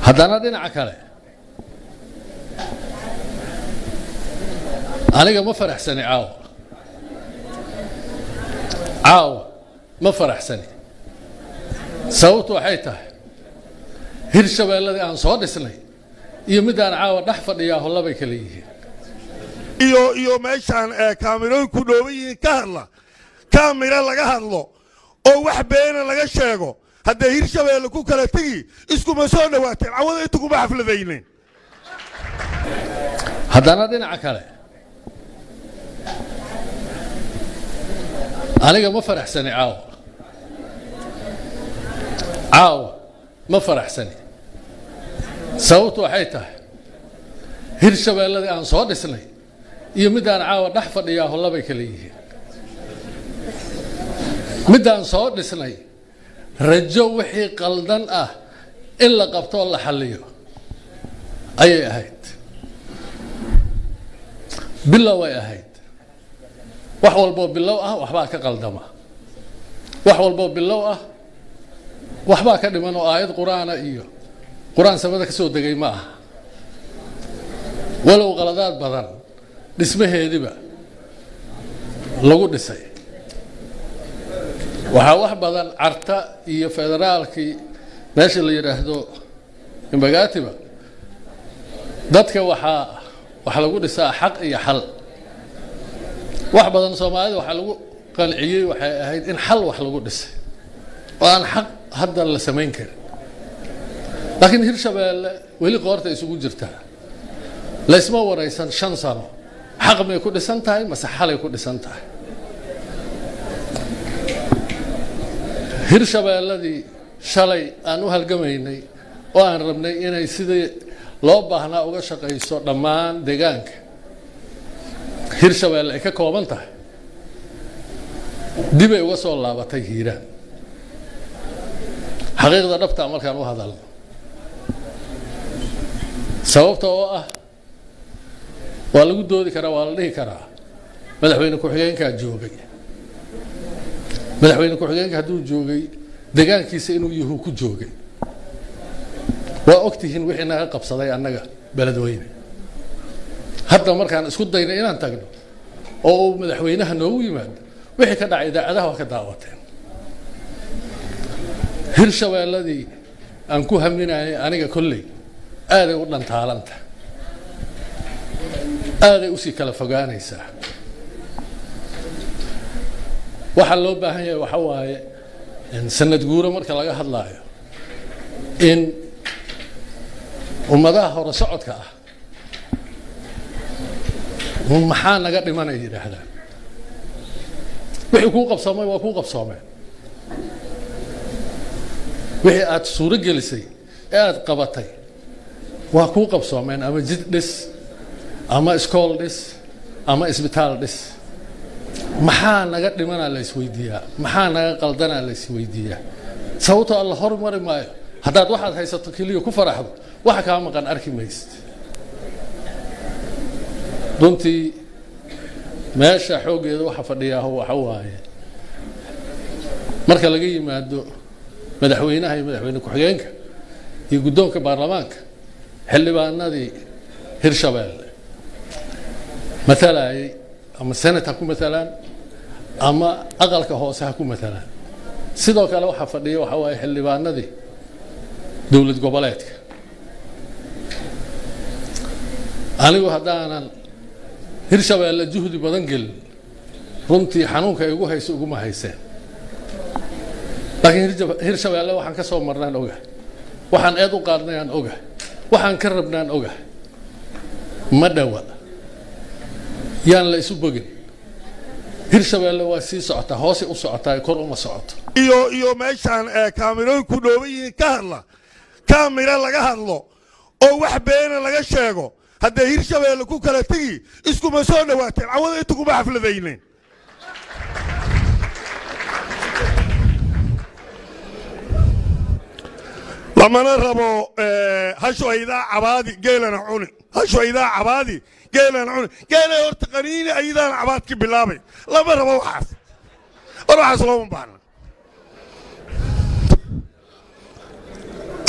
Haddana dhinaca kale, aniga ma faraxsani caawa. Caawa ma faraxsani. Sababtu waxay tahay, Hirshabeelladii aan soo dhisnay iyo middaan caawa dhex fadhiyaa hollabay kala yihiin. Iyo meeshaan kaamirooyinku dhooban yihiin ka hadla, kaamira laga hadlo oo wax beena laga sheego, haddee Hirshabeelle ku kala tegi, iskuma soo dhowaateen, cawada inta kuma xafladaynin. Haddana dhinaca kale, aniga ma faraxsani caawa. Caawa ma faraxsani. Sababtu waxay tahay, Hirshabeelladii aan soo dhisnay iyo middaan caawa dhex fadhiyaa hollabay kala yihiin. Middaan soo dhisnay rajo wixii qaldan ah in la qabto oo la xalliyo ayay ahayd, bilow ay ahayd. Wax walboo bilow ah waxbaa ka qaldama, wax walboo bilow ah waxbaa ka dhiman, oo aayad qur-aana iyo qur-aan samada ka soo degay ma aha, walow qaladaad badan dhismaheediba lagu dhisay. Waxaa wax badan Carta iyo federaalkii meesha la yidhaahdo Imbagaatiba, dadka waxaa wax lagu dhisaa xaq iyo xal. Wax badan Soomaalida waxaa lagu qanciyey waxay ahayd in xal wax lagu dhisay oo aan xaq hadda la samayn karin. Laakiin Hirshabeelle weli qoorta isugu jirtaa, laysma waraysan 5 sano. Xaq may ku dhisan tahay mase xalay ku dhisan tahay? Hirshabeelladii shalay aan u halgamaynay oo aan rabnay inay sidii loo baahnaa uga shaqayso dhammaan deegaanka Hirshabeelle ay ka kooban tahay, dibay uga soo laabatay Hiiraan, xaqiiqda dhabtaa markaan u hadalno. Sababta oo ah, waa lagu doodi karaa, waa la dhihi karaa madaxweyne ku-xigeenkaa joogay. Madaxweyne ku-xigeenka hadduu joogay, deegaankiisa inuu yahu ku joogay. Waa ogtihiin wixii naga qabsaday annaga Beledweyne. Hadda markaan isku daynay inaan tagno oo uu madaxweynaha noogu yimaado, wixii ka dhacay idaacadaha waa ka daawateen. Hirshabeelladii aan ku haminayay aniga kolley aaday u dhantaalanta, aaday usii kala fogaanaysaa. Waxaa loo baahan yahay waxa waaye, sanad guuro marka laga hadlaayo, in ummadaha hore socodka ah maxaa naga dhimanay yidhaahdaan. Wixii kuu qabsoomay waa kuu qabsoomeen, wixii aad suuro gelisay ee aad qabatay waa kuu qabsoomeen, ama jid dhis, ama iskool dhis, ama isbitaal dhis. Maxaa naga dhimanaa la isweydiiyaa, maxaa naga qaldanaa la isweydiiyaa. Sababtoo alla hormari maayo haddaad waxaad haysato keliya ku faraxdo, waxa kaa maqan arki maysid. Runtii meesha xooggeeda waxa fadhiyaaho waxa waaye, marka laga yimaado madaxweynaha iyo madaxweyne ku-xigeenka iyo guddoonka baarlamaanka, xildhibaanadii Hirshabeelle matalayay, ama senate ha ku matalaan ama aqalka hoose ha ku matalaan. Sidoo kale waxaa fadhiya waxa waaye xildhibaanadii dowlad goboleedka. Anigu haddaanan Hirshabeelle juhdi badan gelin, runtii xanuunka igu hayso uguma hayseen. Laakiin Hirshabeelle waxaan ka soo marnaan oga, waxaan eed u qaadnayaan oga, waxaan ka rabnaan oga. Ma dhowa, yaan la isu bogin. Hirshabeelle waa sii socotaa, hoosay u socotaa, kor uma socoto. Iyo meeshaan kaamirooyinku dhooban yihiin ka hadla, kaamira laga hadlo oo wax beena laga sheego, haddee Hirshabeelle ku kala tegi, iskuma soo dhowaateen, cawada inta kuma xafladaynin. Lamana rabo hashu aydaa cabaadi geelana cuni, hashu aydaa cabaadi geelana cuni, geelay horta qaniini ayadaana cabaadki bilaabay. Lama rabo waxaas, war waxaas looma baahna.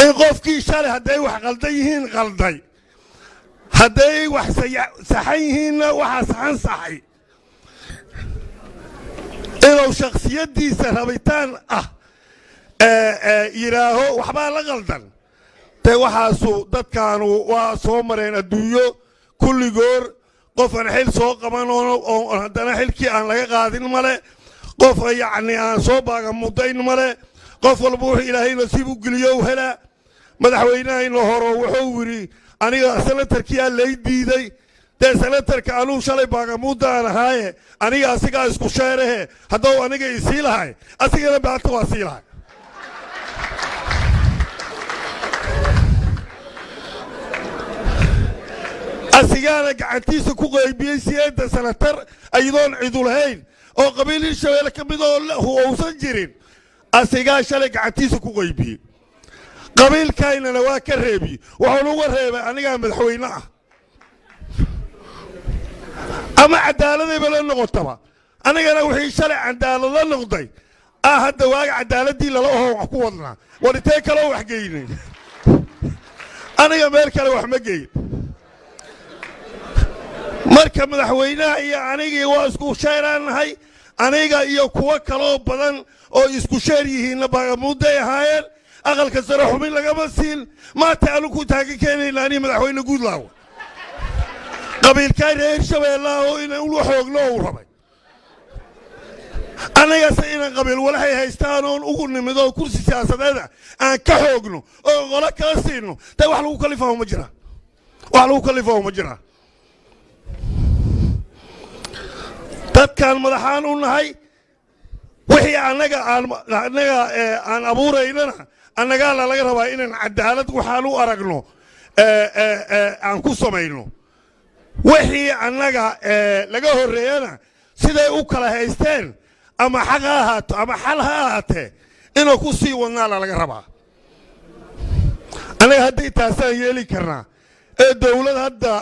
In qofkii shalay hadday wax qaldan yihiin qalday, hadday wax saxan yihiinna waxaa saxan saxay, inuu shakhsiyaddiisa rabitaan ah yidhaaho waxbaa la qaldan. Dee waxaasu dadkaanu waa soo mareen adduunyo kulligoor. Qof aan xil soo qaban oo haddana xilkii aan laga qaadin male, qof yacni aan soo baagamudayn male. Qof walba wuxuu Ilaahay nasiib u geliyo u helaa. Madaxweynahayna horo wuxuu yidhi, aniga senatarkiyaa lay diiday. Dee senatarka anuu shalay baagamuudda aan ahaaye, aniga asigaa isku sheerahe. Haddau aniga isii lahay, asigana baata waa sii lahay. Asigaana gacantiisa ku qaybiyey 8 senatar, iyadoon cidulahayn oo qabiil Hirshabeelle ka mid oo uusan jirin. Asigaa shalay gacantiisa ku qaybiyey, qabiilkaynana waa ka reebiyey. Wuxuuna uga reebay anigaa madaxweyne ah, ama cadaaladayba la noqotaba. Anigana wixii shalay cadaalad la noqday ah, hadda waaga cadaaladdii lala oho wax ku wadnaa. War intee kaloo wax geynay? Aniga meel kale wax ma geyn. Marka madaxweynaha iyo anigii waa isku sheeraannahay. Aniga iyo kuwo kaloo badan oo isku sheer yihiinna baagamuudday ahaayeen. Aqalka sare xubin lagama siin. Maanta anigu taaga keenayna aniga madaxweyne Guudlaawa qabiilkaa reer Hirshabeellaha oo inaan ula xoogno uu rabay. Annagase inaan qabiil walaxay haystaan oon ugu nimid oo kursi siyaasadeeda aan ka xoogno oo qolo kala siino, dee wax lagu kalifaho ma jiraan, wax lagu kalifaho ma jiraan. Dadkaan madaxaan u nahay, wixii annaga aan annaga aan abuuraynana annagaa lalaga rabaa inaan cadaalad waxaan u aragno aan ku samayno. Wixii annaga laga horreeyana siday u kala haysteen, ama xaq ha ahaato ama xal ha ahaatee, inuu ku sii wadnaa lalaga rabaa. Annaga hadda intaasaan yeeli karnaa. Ee dowlad hadda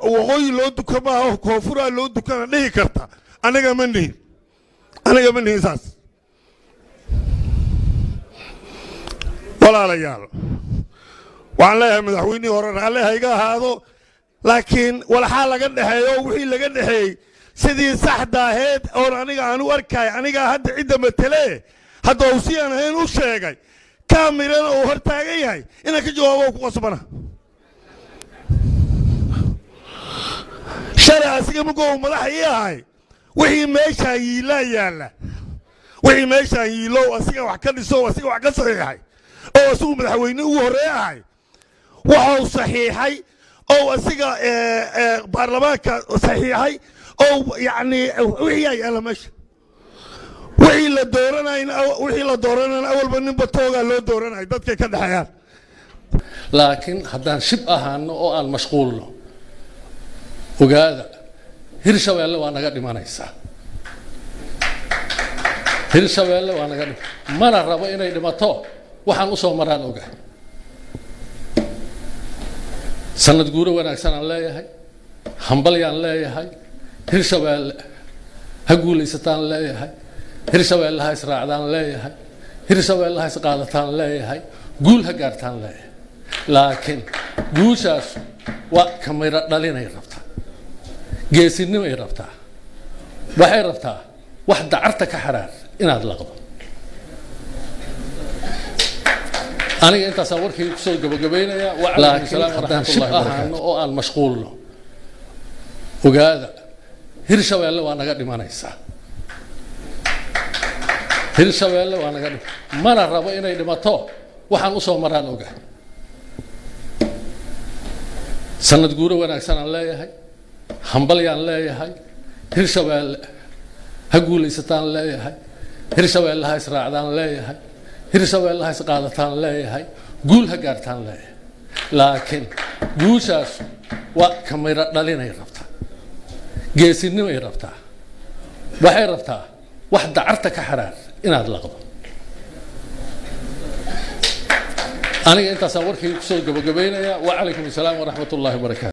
waqooyi loo duka maaha, koonfuraa loo dukana dhihi karta, annaga ma nihin, aniga ma nihin saas. Walaalayaal, waxaan leeyahay madaxweynihii hore raalle hayga ahaado, laakiin walxaa laga dhexeeyo wixii laga dhexeeyey sidii saxda ahayd oon aniga aan u arkay, anigaa hadda cidda matelee, hadda uu si aan ahayn u sheegay, kaamirana uu hor taagan yahay, inaan ka jawaabo ku qasbana. Shalay asiga markuu madaxa ii ahay, wixii meeshaan yiilaa yaalla, wixii meeshaan yiilow asiga wax ka dhiso, asiga wax ka saxiixay, oo asigu madaxweyne ugu horreeye ahay, waxuu saxiixay oo asiga baarlamaanka saxiixay oo yacni wixii yaa yaalla meesha. Wixii la dooranayna, wixii la dooranayna awalba ninba toogaa loo dooranay dadkay ka dhexeeyaan. Laakiin haddaan shib ahaano oo aan mashquulno, ogaada Hirshabeelle waa naga dhimanaysaa. Hirshabeelle waa naga dhim, mana rabo inay dhimato. Waxaan u soo maraan ogahay. Sanad guuro wanaagsan aan leeyahay, hambalyaan leeyahay. Hirshabeelle ha guulaysataan leeyahay, Hirshabeelle ha israacdaan leeyahay, Hirshabeelle ha isqaadataan leeyahay, guul ha gaartaan leeyahay. Laakiin guushaas waa kamiro dhalinay rabtaa, geesinimay rabtaa, waxay rabtaa wax dacarta ka xaraar inaad laqdo. Aniga intaasaan warkii kusoo gabagabaynayaa. Laakiin haddaan shib ahaano oo aan mashquulno, ogaada Hirshabeelle waa naga dhimanaysaa. Hirshabeelle waa naga dhim, mana rabo inay dhimato. Waxaan u soo maraan ogahay. Sanad guuro wanaagsan aan leeyahay, hambalyaan leeyahay. Hirshabeelle ha guulaysataan leeyahay, Hirshabeelle ha israacdaan leeyahay, Hirshabeelle ha isqaadataan leeyahay, guul ha gaartaan leeyahay. Laakiin guushaas waa kamiro dhalinay rabtaa, geesinimay rabtaa, waxay rabtaa wax dacarta ka xaraar inaad laqdo. Aniga intaasaan warkii kusoo gabagabaynayaa. Wacalaykum assalaam waraxmat ullahi wabarakaatu.